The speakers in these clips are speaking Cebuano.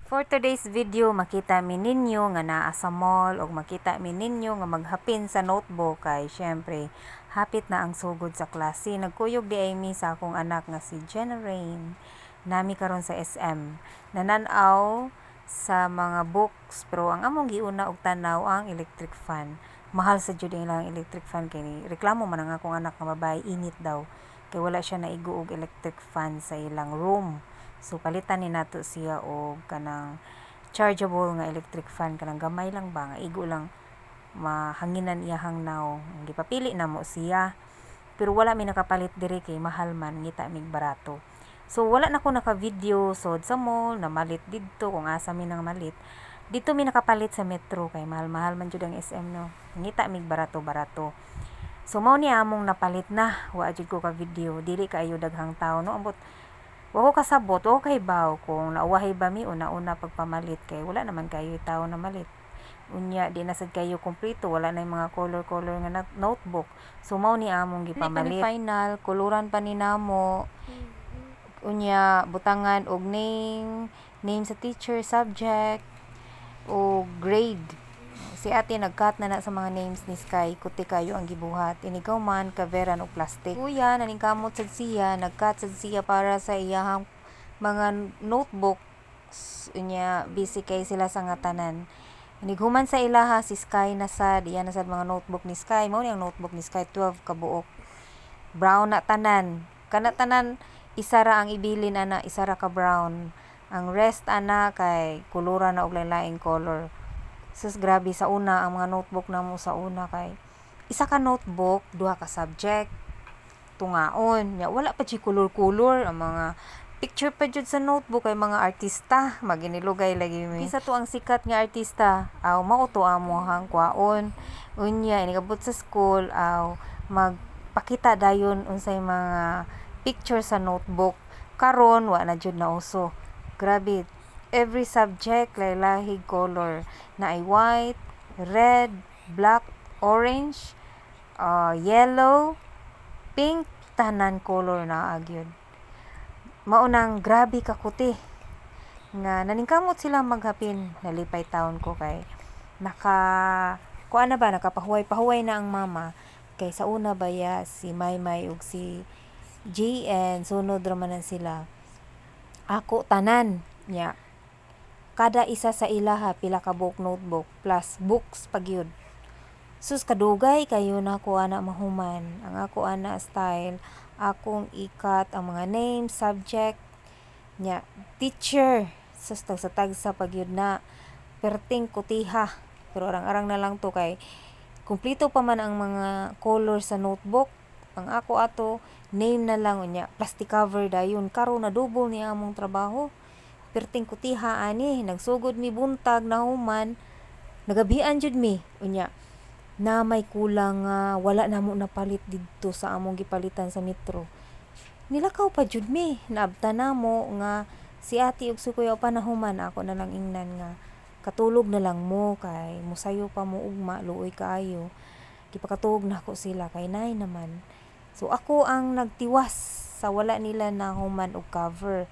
For today's video, makita mi ninyo nga naa sa mall ug makita mi ninyo nga maghapin sa notebook kay syempre hapit na ang sugod sa klase. Nagkuyog diay mi sa akong anak nga si Jenna Rain. Nami karon sa SM. Nanan-aw sa mga books, pero ang among giuna og tanaw ang electric fan. Mahal sa jud ilang electric fan kay ni reklamo man ang akong anak nga babae, init daw kay wala siya naigo og electric fan sa ilang room. So palitan ni nato siya og kanang chargeable nga electric fan, kanang gamay lang ba nga igo lang mahanginan iyahang nawong. Gipapili namo siya. Pero wala mi nakapalit diri kay mahal man, ngita mig barato. So wala na ko naka-video sod sa mall, namalit didto kung asa mi nang malit. Dito mi nakapalit sa Metro kay mahal-mahal man jud ang SM, no. Ngita mig barato-barato. So mao ni among napalit na, wa jud ko ka video, dili kaayo daghang tao, no. Ambot wa ko kasabot, wa ko kahibaw kung nauwahay ba mi una-una pagpamalit kay wala naman kayo tao na malit. Unya di na sad kayo kumpleto, wala na yung mga color-color nga notebook. So mao ni among gipamalit. Final, kuluran pa ni namo. Unya butangan og name, name sa teacher, subject o grade. Si ate nag-cut na na sa mga names ni Sky, kuti kayo ang gibuhat. Inigaw man coveran og plastic. Kuya naningkamot sad siya, nag-cut sad siya para sa iyahang mga notebooks. Unya busy kay sila sa nga tanan. Inighuman sa ilaha, si Sky na sad, iya na sad mga notebook ni Sky. Mao ni ang notebook ni Sky, 12 ka buok. Brown na tanan. Kana tanan isa ra ang ibilin ana, isa ra ka brown. Ang rest ana kay kulura na og lain-laing color. Sus, grabe sa una ang mga notebook namo sa una kay isa ka notebook, duha ka subject. Tungaon. Nya wala pa jud color-color ang mga picture pa jud sa notebook kay mga artista, maginilugay lagi mi. Kinsa to ang sikat nga artista? Aw, mao to amohang kwaon. Unya inigabot sa school, aw, magpakita dayon unsay mga picture sa notebook. Karon wa na jud na uso. Grabe, every subject lahi-lahig color. Naay white, red, black, orange, yellow, pink, tanan color naa gyud. Mao nang grabe ka kuti nga naningkamot sila maghapin. Nalipay taon ko kay naka kuan na ba, nakapahuway-pahuway na ang mama kay sa una baya si Maymay ug si JN sunod ra man na sila. Ako tanan nya kada isa sa ilaha pila ka buok notebook plus books pa gyud. Sus, kadugay kayo na ako ana mahuman. Ang ako ana style, akong i-cut ang mga name, subject, nya teacher. Sus, tagsa-tagsa pa gyud na. Perting kutiha. Pero arang-arang na lang to kay kumpleto pa man ang mga color sa notebook. Ang ako ato name na lang, unya plastic cover dayon. Karon na double ni among trabaho. Perting kutiha ani, nagsugod mi buntag, nahuman nagabian jud mi. Unya na may kulang nga wala namo napalit didto sa among gipalitan sa Metro. Nilakaw pa jud mi, naabtan namo nga si ate ug si kuya pa nahuman. Ako na lang ingnan nga katulog na lang mo kay musayo pa mo ugma, luoy kaayo. Gipakatuog nako sila kay nay naman. So ako ang nagtiwas sa wala nila nahuman og cover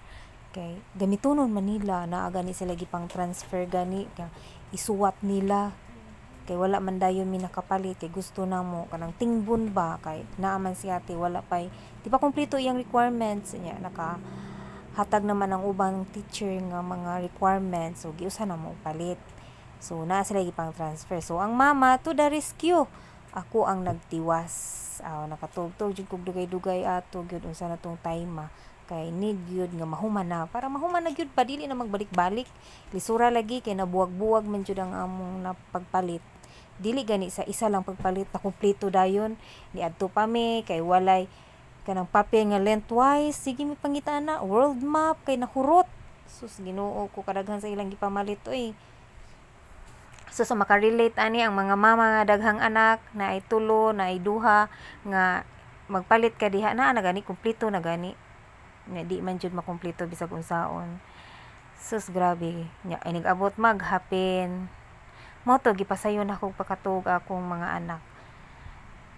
kay gamitonon man nila, naa gani sila gipang transfer gani nga isuwat nila kay wala man dayon mi nakapalit kay gusto namo kanang tingbon ba kay naa man si ate, wala pay di pa kumpleto iyang requirements. Nya naka hatag naman ang ubang teacher nga mga requirements, so giusa namo palit. So naa sila gipang transfer, so ang mama to the rescue, ako ang nagtiwas. Aw, nakatugtog jud kog dugay-dugay ato gyud unsa na tong time kay need gyud nga mahuman na para mahuman na gyud pa, dili na magbalik-balik. Lisura lagi kay nabuwag-buwag man jud ang among napagpalit. Dili gani sa isa lang pagpalit na kumpleto dayon. Niadto pa mi kay walay kanang papel nga lengthwise, sige mi pangita na world map kay nahurot. Sus, Ginoo ko, kadaghan sa ilang gipamalit oy. So sa makarelate ani ang mga mama nga daghang anak, naay tulo, naay duha, nga magpalit ka diha naa na gani kumpleto na gani nga di man jud makumpleto bisag unsaon. Sus, grabe nya inig-abot maghapin. Mao to gipasayon nako pagkatuog akong mga anak.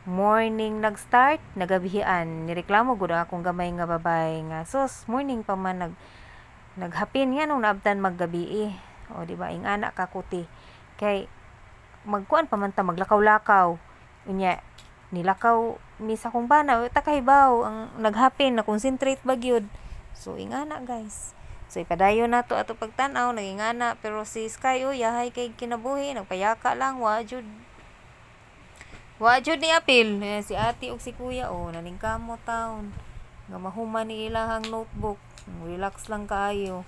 Morning nag-start, nagabihian. Nireklamo gud ang akong gamay nga babay nga sus, morning pa man nag Naghapin nga nung naabtan maggabi eh. O di ba, ingana ka kuti. Kay magkuan pa man ta, maglakaw-lakaw. Unya nilakaw mi sa akong bana, ta kahibaw ang naghapin na concentrate ba gyud. So ingana, guys. So ipadayon nato ato pagtan-aw nagingana, pero si Sky, oh, yahay kay kinabuhi, nagpayaka lang, wa jud ni apil. Eh, si ate ug si kuya, oh, naningkamot taon nga mahuman ni ilahang notebook. Relax lang kaayo.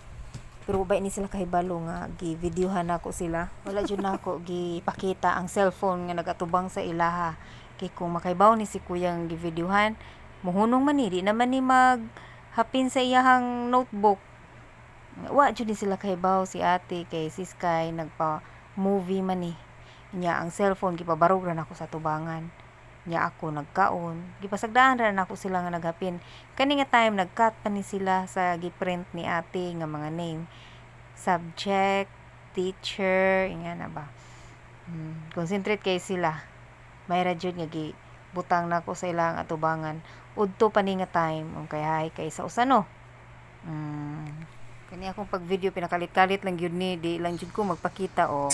Pero bay ni sila kahibalo nga gi-videohan nako sila. Wala jud nako gipakita ang cellphone nga nagatubang sa ilaha. Kay kung makahibaw ni si kuya nga gi-videohan, muhunong man ni, di naman ni maghapin sa iyahang notebook. Wa jud ni sila kahibaw, si ate, kay si Sky nagpa movie man ni. Nya ang cellphone gipabarog ra nako sa tubangan. Nya ako nagkaon, gipasagdaan ra nako sila nga naghapin. Kani nga time nag-cut pa ni sila sa gi-print ni ate nga mga name. Subject, teacher, ingana ba. Concentrate kay sila. May ra jud nga gi butang nako sa ilang atubangan. Udto pa ni nga time, kay hay kay sa usa, no. Kani akong pag-video pinakalit-kalit lang gyud ni, di lang jud ko magpakita o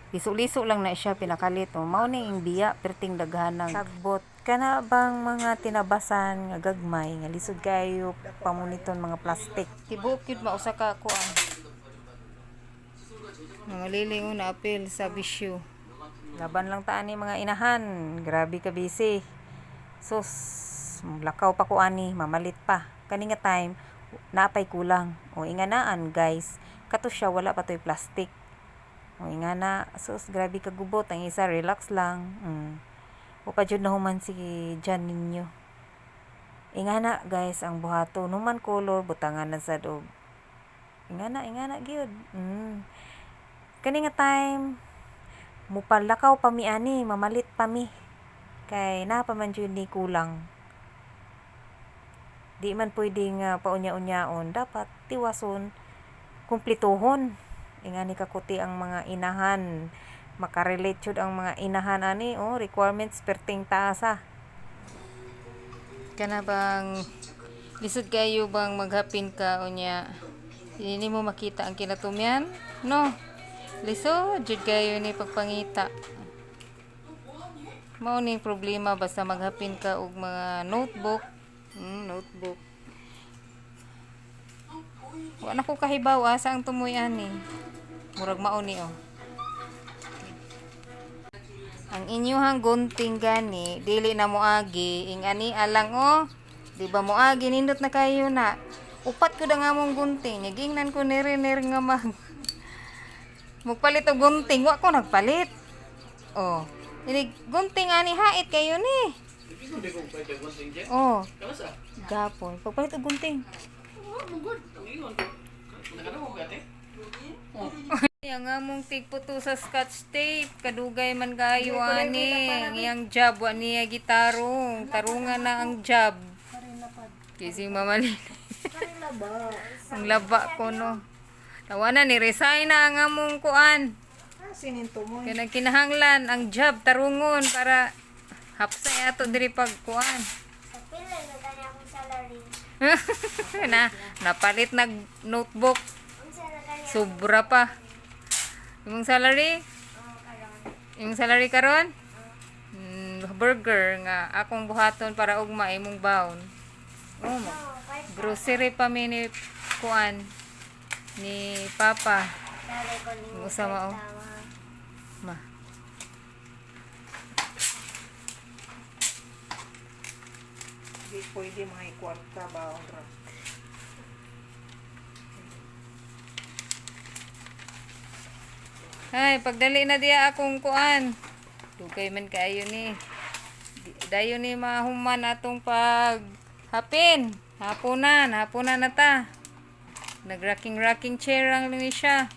liso-liso lang na siya pinakalit, o mao ni ing biya perting daghanang sagbot kana bang mga tinabasan nga gagmay nga lisod kayo pamuniton mga plastic. Tibuok yun mausa ka kuan. Mga liling na apil sa bisyo. Laban lang ta ani, mga inahan, grabe ka busy. Sus, lakaw pa ko ani, mamalit pa. Kani nga time naapay kulang. O inganaan, guys, kato siya wala pa toy plastic. O ingana, sus, grabe ka gubot. Ang isa relax lang. O pa jud nahuman si Jan ninyo. Ingana, guys, ang buhato numan color butangan na sad og ingana, ingana gyud. Kani nga time mupalakaw pa mi ani, mamalit pa mi kay naa pa man jud ni kulang. Di man pwede nga paunya-unyaon, dapat tiwason, kumplituhon. Ingani kakuti ang mga inahan, makarelate jud ang mga inahan ani. Oh, requirements perting taas ah. Kana bang lisod kayo bang maghapin ka, unya hindi mo makita ang kinatumyan, no? Lisod jud kayo ni pagpangita. Mao ning problema basta maghapin ka og mga notebook. Notebook. Wa na ko kahibaw asa ang tumoy ani. Murag mao ni, oh. Ang inyuhang gunting gani dili na moagi, ing ani alang, oh. Di ba moagi? Nindot na kayo na. Upat ko na nga mong gunting. Nagingnan ko ni Renner nga magpalit og gunting, wa ko nagpalit. Oh. Ini gunting ani hait kayo ni. Oh. Gapon. Pagpalit og gunting. Yang nga mong tigputo sa scotch tape, kadugay man kayo ani. Ang iyang job wa niya gitarong. Tarungan na ang job. Kising mamalin. Ang laba ko, no. Tawa na ni resign na ang among kuan. Sininto mo. Kaya nagkinahanglan ang job tarungon para hapsay ato diri pag kuan. Sa pila na gani akong salary. Na napalit nag notebook, Unsa na gani? Sobra pa. Imong salary? Oh, karon. Imong salary karon? Burger nga akong buhaton para ugma imong baon. Oh, No, kwarta. grocery pa mi ni kuan ni Papa. Dali ko nimo. Usa mao. kwarta, ma. Ma. Di pwede mga kwarta ba ra. Ay, pagdali na diya akong kuan. Dugay man kaayo ni. Dayon ni mahuman atong pag hapin. Hapunan, hapunan na ta. Nag-rocking rocking chair ang ni siya.